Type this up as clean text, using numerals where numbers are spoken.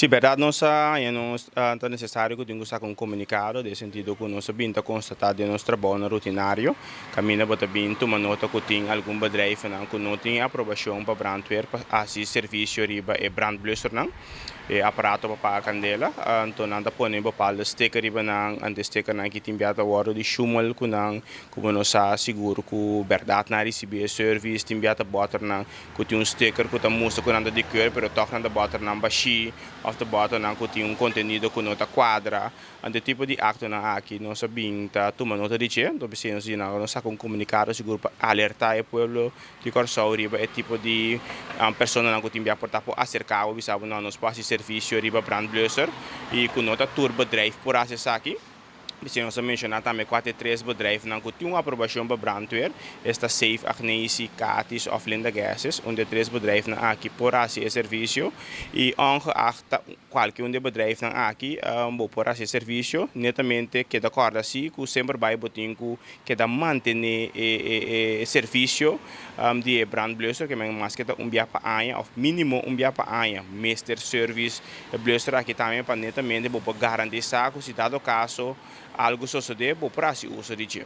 Si, bèrdat, nos a haña nos ta nesesario ku tin ku saka un komunikado, den sentido ku nos a bin ta konstatá den nos trabounan rutinario, kaminda bo ta bin tuma nota ku tin algun bedrijfnan ku no tin e aprobashon pa brandweer pa hasi servisio riba e brandblussernan, e aparato pa paga kandela. Anto nan ta pone bepaalde sticker riba nan, anto e stickernan aki tin bia ta wòrdu di shumel ku nan, ku bo no sa sigur ku bèrdat nan a risibí e service. Tin bia ta bòternan ku tin un sticker ku ta mustra ku nan ta di keur, pero tòg nan ta bòternan bashí òf ta bòternan ku tin un kontenido ku no ta kuadra. Anto e tipo di aktonan aki nos a bin ta tuma nota di dje. Anto p'esei nos di nan nos saka un komunikado sigur pa alertá e pueblo di Kòrsou riba e tipo di personanan ku tin bia por ta por aserká bo bisa bo, no, nos por hasi servisio riba brandblusser i ku no ta tur bedrijf por hasi esaki. P'esei nos a menshoná tambe kua ta e tres bedrijfnan ku tin un aprobashon pa brandweer, esta Safe, Agnesi, Katis òf Linda Gases. Un di e tres bedrijfnan aki por hasi e servisio i ongeacht ta kualke un di e bedrijfnan aki bo por hasi e servisio, netamente keda kòrda si ku semper bai bo tin ku keda mantené e servisio di e brandblusser, ke men maske ta un bia pa aña òf mínimo un bia pa aña mester service e blusser aki tambe pa netamente bo por garantisá ku si dado kaso algu sosodé bo por hasi uso di dje.